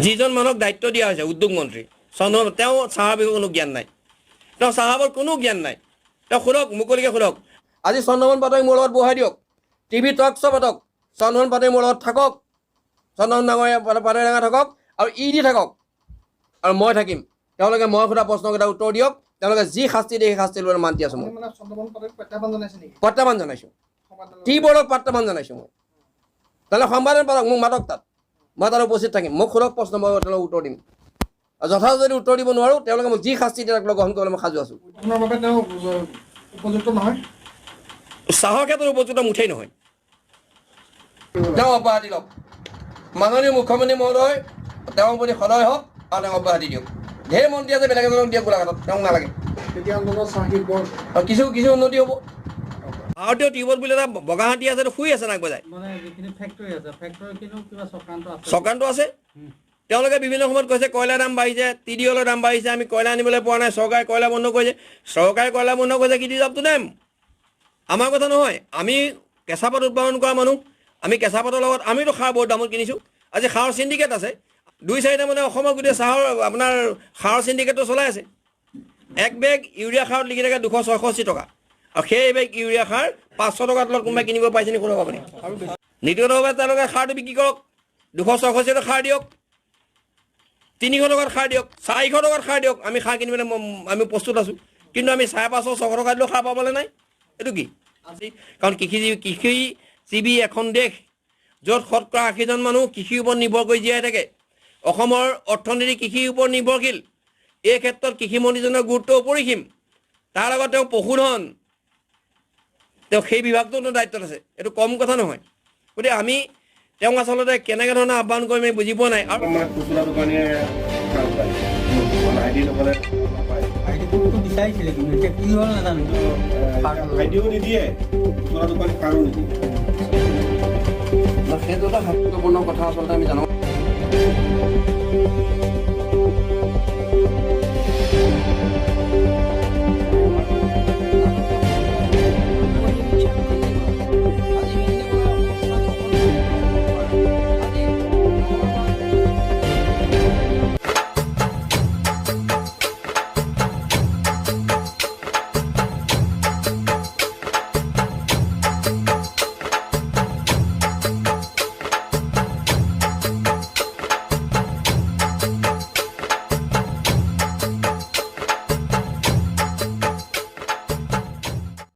যিজন মানুহক দায়িত্ব দিয়া হৈছে উদ্যোগ মন্ত্ৰী চন্দ্ৰ, তেওঁ চাহৰ বিষয়ে কোনো জ্ঞান নাই, তেওঁ চাহাবৰ কোনো জ্ঞান নাই। তেওঁ সোধক, মুকলিকৈ সোধক। আজি চন্দ্ৰমোহন পাটোৱাৰীক মোৰ লগত বহাই দিয়ক, টিভি টক শ্ব' পাতক, চন্দ্ৰমোহন পাটোৱাৰী মোৰ লগত থাকক, চন্দ্ৰমোহন ডাঙৰীয়া পাটোৱাৰী ডাঙৰীয়া থাকক আৰু ই ডি থাকক আৰু মই থাকিম। তেওঁলোকে মই সোধা প্ৰশ্নকেইটা উত্তৰ দিয়ক। তেওঁলোকে যি শাস্তি দিয়ে সেই শাস্তি ল'বলৈ মান্তি আছোঁ মই। মানে চন্দ্ৰমোহন পাটোৱাৰীক প্ৰত্যাহ্বান জনাইছে নেকি? প্ৰত্যাহ্বান জনাইছোঁ। সংবাদ টি বৰ্ডক প্ৰত্যাহ্বান জনাইছোঁ মই। তেনেহ'লে সংবাদ পাতক, মোক মাতক তাত, মই তাত উপস্থিত থাকিম। মোক সোধক প্ৰশ্ন, মই তেওঁলোকক উত্তৰ দিম। আৰু যথাযথ যদি উত্তৰ দিব নোৱাৰোঁ, তেওঁলোকে মোক যি শাস্তি দিয়ে তাক গ্ৰহণ কৰিবলৈ মই সাজু আছোঁ। আপোনাৰ বাবে তেওঁ উপযুক্ত নহয়। চাহৰ ক্ষেত্ৰত উপযুক্ত মুঠেই নহয়। তেওঁ অব্যাহতি লওক। মাননীয় মুখ্যমন্ত্ৰী মহোদয় তেওঁৰ প্ৰতি সদয় হওক আৰু তেওঁক অব্যাহতি দিয়ক। ঢেৰ মন্ত্ৰী আছে, বেলেগ এজনক দিয়ক গোলাঘাটত, তেওঁক নালাগে। তেতিয়া অন্ততঃ চাহ শিল্পৰ আৰু কিছু কিছু উন্নতি হ'ব। ভাৰতীয় টিউবত বুলি এটা বগা হাতী আছে, এইটো শুই আছে নাক বজাই। মানে যিখিনি ফেক্টৰী আছে, ফেক্টৰীখিনিও কিবা চক্ৰান্ত আছে। চক্ৰান্ত আছে। তেওঁলোকে বিভিন্ন সময়ত কৈছে কয়লাৰ দাম বাঢ়িছে, টি ডি এলৰ দাম বাঢ়িছে, আমি কয়লা আনিবলৈ পোৱা নাই, চৰকাৰে কয়লা বন্ধ কৰিছে। চৰকাৰে কয়লা বন্ধ কৰিছে কি আপ টু দেম, আমাৰ কথা নহয়। আমি কেঁচাপাত উৎপাদন কৰা মানুহ, আমি কেঁচাপাতৰ লগত আমিতো সাৰ বহুত দামত কিনিছোঁ। আজি সাৰৰ চিণ্ডিকেট আছে, দুই চাৰিটা মানে অসমৰ গোটেই চাহৰ আপোনাৰ সাৰৰ চিণ্ডিকেটটো চলাই আছে। এক বেগ ইউৰিয়া সাৰত লিখি থাকে 266 টকা, আৰু সেই বেগ ইউৰিয়া সাৰ 500 টকাৰ তলত কোনোবাই কিনিব পাৰিছে নেকি সোধক আপুনি। নীতিগতভাৱে তেওঁলোকে সাৰটো বিক্ৰী কৰক, 266 টকা সাৰ দিয়ক, 300 টকাত সাৰ দিয়ক, 400 টকাত সাৰ দিয়ক, আমি সাৰ কিনিবলৈ আমি প্ৰস্তুত আছোঁ। কিন্তু আমি 550 600 টকা দিলেও সাৰ পাবলৈ নাই, এইটো কি? আজি কাৰণ কৃষিজীৱি এখন দেশ য'ত শতকৰা 80জন মানুহ কৃষিৰ ওপৰত নিৰ্ভৰ কৰি জীয়াই থাকে। অসমৰ অৰ্থনীতি কৃষিৰ ওপৰত নিৰ্ভৰশীল। এই ক্ষেত্ৰত কৃষিমন্ত্ৰীজনৰ গুৰুত্ব অপৰিসীম। তাৰ লগত তেওঁ পশুধন, তেওঁ সেই বিভাগটোতো দায়িত্বত আছে, এইটো কম কথা নহয়। গতিকে আমি তেওঁক আচলতে কেনেকৈ ধৰণে আহ্বান কৰিম আমি বুজি পোৱা নাই। আৰু মানে খুচুৰা দোকানীয়ে কাম পায়, মানে আই ডি নহ'লে নাপায়। আইডি প্ৰুফটো বিচাৰিছিলে, কিন্তু এতিয়া কি হ'ল নাজানো। আই ডিও নিদিয়ে, খুচুৰা দোকানী কাৰো নিদিয়ে। সেইটো এটা গুৰুত্বপূৰ্ণ কথা আচলতে আমি জানো।